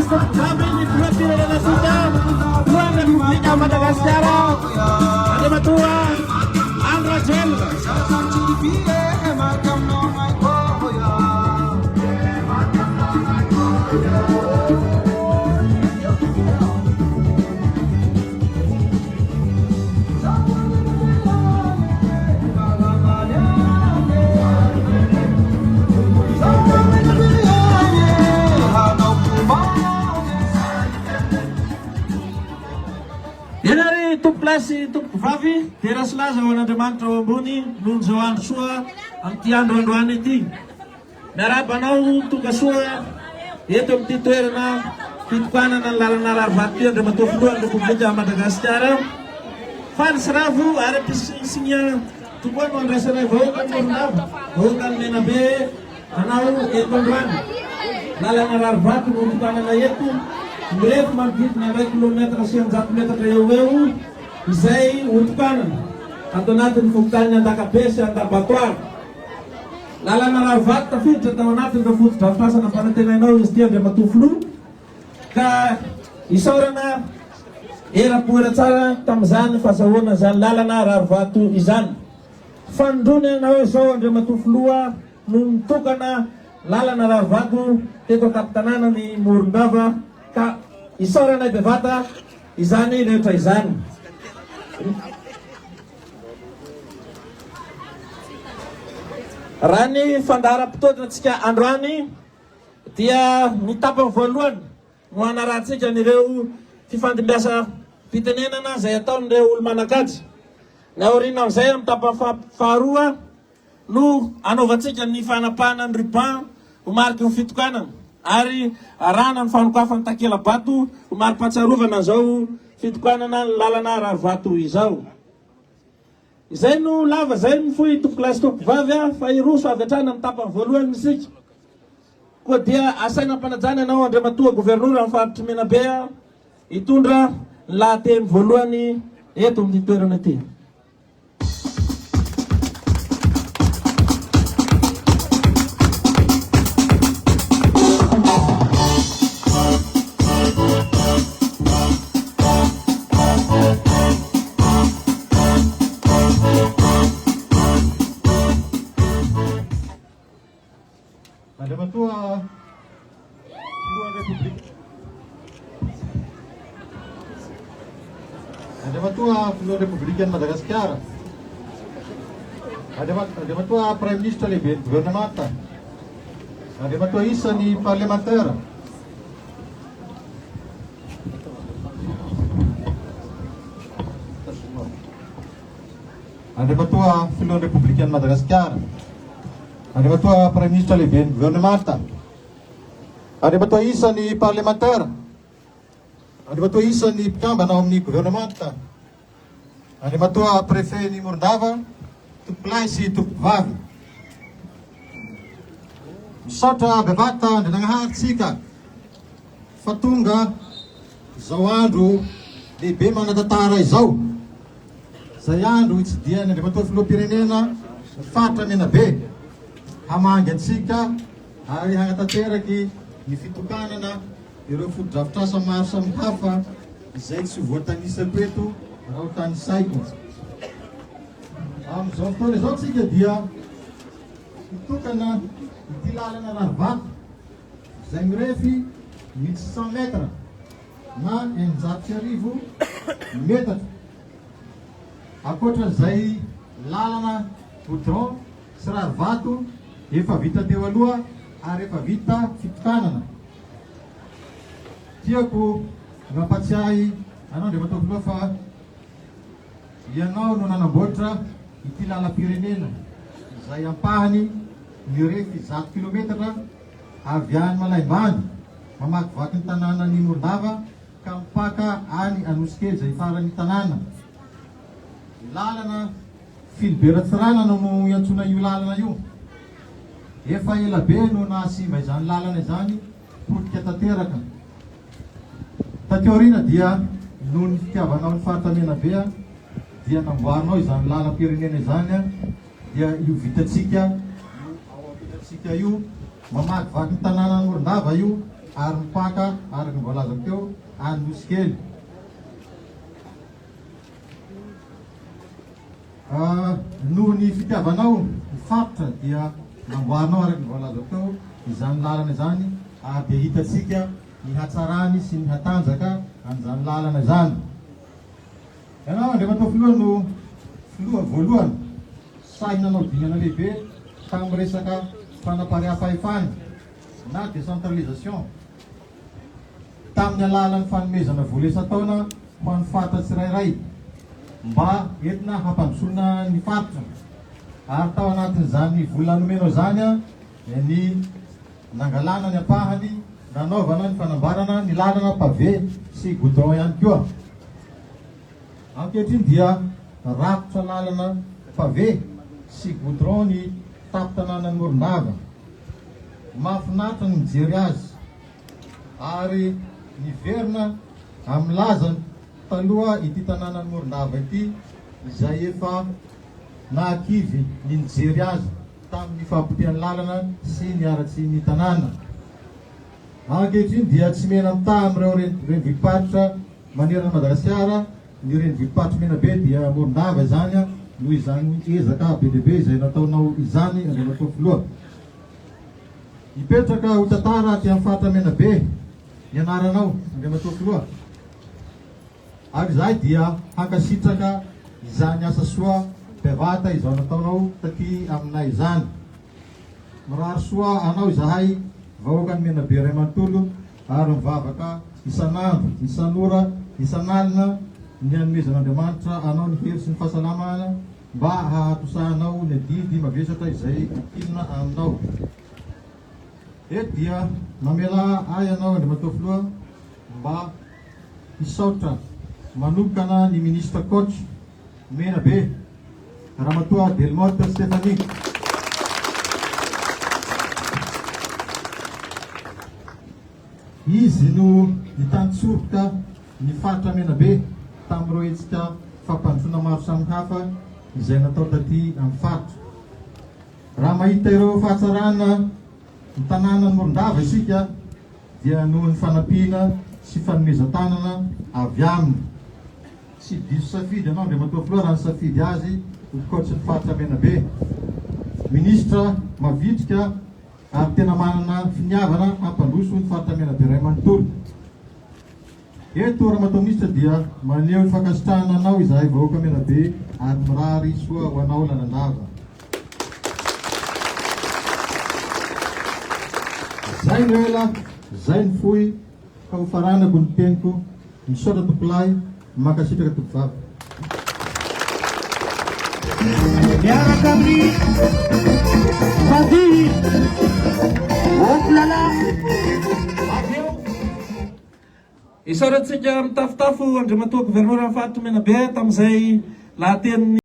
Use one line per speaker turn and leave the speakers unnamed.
sy tompokovavy, ny filoham-pirenena tsika, filohan'ny Repoblika Madagasikara, Andriamatoa Andry Rajoelina. Eny ary tompokolahy sy tompokovavy, dera sy laza ho an'Andriamanitra ao ambony noho izao andro soa amin'ity andro androany ity. Miarahaba anao tonga soa eto amin'ity toerana fitokanana ny lalana rarivato ity Andriamatoa Filohan'ny Repoblika Madagasikara. Faly sy ravo ary ampisinisinia tokoa no andraisanay vahoakan'i Morondava, vahoakan'i Menabe anao eto androany. Lalana rarivato no tokanana eto, mirefy manodidina iray kilometra sy 600 metatra eo ho eo izay hotokanana ato anatin'ny fokontanin'i Andakabe sy Andabatoara. Lalana rarivato tafiditra tao anatin'ireo fotodrafitrasa nampanantenainao izy ity Andriamatoa Filoha ka isaorana eram-po era-tsara tamin'izany fahazahoana izany lalana rarivato izany. Fanindroany ianao izao Andriamatoa Filoha no nitokana lalana rarivato teto an-tampon-tanànan'i Morondava ka isaoranay bevata izany rehetra izany. Raha ny fandaharam-potoanantsika androany dia ny tapany voalohany no hanarahantsika an'ireo fifandimbiasam-pitenenana izay ataon'ireo olo-manan-kaja. Ny aorianan'izay amin'ny tapany faharoa no hanaovantsika ny fanapahana ny ruban ho mariky ny fitokanana ary arahana ny fanokafan'ny takela-bato ho mari-pahatsiarovana an'izao fitokanana ny lalana rarivato izao. Izay no lava izay ny fohy tompokolahy sy tompokovavy a, fa hiroso avy hatrany amin'ny tapany voalohany isika. Koa dia asaina am-panajana ianao Andriamatoa Governora amin'ny faritr'i Menabe a, hitondra ny lahateny voalohany eto amin'ity toerana ity.
Andriamatoa Filohan'ny Repoblika. Andriamatoa Filohan'ny Repoblikan'i Madagasikara. Andriamatoa Praiminisitra lehiben'ny governemanta. Andriamatoa isany parlemantera. Andriamatoa Filohan'ny Repoblikan'i Madagasikara, Andriamatoa Praiminisitra lehiben'ny governemanta, Andriamatoa isany parlemantera, Andriamatoa isany mpikambana ao amin'ny governemanta, Andriamatoa Préfet-n'i Morondava, tompokolahy sy tompokovavy. Misaotra bevata Andrianagnahary tsika fa tonga izao andro lehibe manan-tantara izao, izay andro hitsidihan'ny Andriamatoa Filoham-pirenena ny faritra Menabe hamangy antsika ary hanatanteraky ny fitokanana ireo fotodrafitrasa maro samihafa izay tsy voatanisako eto raha ho tanisaiko. Amin'izao fotoana izao tsika dia hitokana ity lalana rarivato izay mirefy 800 mètres na 1600 metatra. Ankoatran'izay lalana goudron sy rarivato efa vita teo aloha ary efa vita fitokanana. Tiako ny mampatsiahy anao Andriamatoa Filoha fa ianao no nanamboatra ity lalam-pirenena izay ampahany mirefy 100 kilometatra avy any Malaimbandy mamakivaky ny tanànan'i Morondava ka mipaka any Anosikely izay faran'ny tanàna. Lalana Philbert Tsiranana no iantsoana io lalana io. Efa ela be no nahasimba izany lalana izany, potika tanteraka. Taty aoriana dia noho ny fitiavanao ny faritra Menabe dia namboarinao izany lalam-pirenena izany dia io vitantsika io ao ampitantsika io, mamakivaky ny tanànan'i Morondava io. ary mipaka araka ny voalazako teo any Nosikely. Noho ny fitiavanao ny faritra dia namboarinao araka ny voalazako teo izany lalana izany ary dia hitantsika ny hatsarany sy ny hatanjaka an'izany lalana izany. Ianao Andriamatoa Filoha no Filoha voalohany sahy nanao dingana lehibe tamin'ny resaka fanapariaham-pahefana na décentralisation tamin'ny alalan'ny fanomezana vola isan-taona ho an'ny faritra tsirairay mba entina hampandrosoana ny faritra ary tao anatin'izany vola nomenao izany ny nangalana ny ampahany nanaovana ny fanamboarana ny lalana pavé sy goudron ihany koa. Ankehitriny dia rakotra lalana pavé sy goudron ny tampon-tanànan'i Morondava. Mahafinaritra ny mijery azy ary niverina amin'ny lazany taloha ity tanànan'i Morondava ity izay efa nahakivy ny nijery azy tamin'ny fahapotehan'ny lalana sy ny haratsian'ny tanàna. Ankehitriny dia tsy mena-mitaha amin'ireo renivohi-paritra manerana an'i Madagasikara ny renivohi-paritr'i Menabe dia Morondava izany noho izany ezaka be dia be izay nataonao izany Andriamatoa Filoha. Hipetraka ho tantara aty amin'ny faritra Menabe ny anaranao Andriamatoa Filoha ary izahay dia hankasitraka izany asa soa bevata izao nataonao taty aminay izany. Mirary soa anao izahay vahoakan'i Menabe iray manontolo ary mivavaka isan'andro, isan'ora, isan'alina ny hanomezan'Andriamanitra anao ny hery sy ny fahasalamana mba hahatosahanao ny adidy mavesatra izay ankinina aminao. Eto dia mamelà ahy ianao Andriamatoa Filoha mba hisaotra manokana ny Minisitra Coach Menabe, Ramatoa Delmotte Stéphanie. Izy no nitantsoroka ny faritra Menabe tamin'ireo hetsika fampandrosoana maro samihafa izay natao taty amin'ny faritra. Raha mahita ireo fahatsarana ny tanànan'i Morondava isika dia noho ny fanampiana sy fanomezan-tanana avy aminy. Tsy diso safidy ianao Andriamatoa Filoha raha nisafidy azy ho coach ny faritra Menabe. Minisitra mavitrika ary tena manana finiavana hampandroso ny faritra Menabe iray manontolo. Eto Ramatoa Minisitra dia maneho ny fankasitrahana anao izahay vahoaka Menabe ary mirary soa ho anao lalandava. Zay no ela, zay no fohy ka ho faranako ny teniko. Misaotra tompolahy, mankasitraka tompovavy.
Miaraka amin'ny mpandihy Oplala avy eo. Isaorantsika mitafotafo Andriamatoa Governoran'ny Faritra Menabe tamin'izay lahateniny.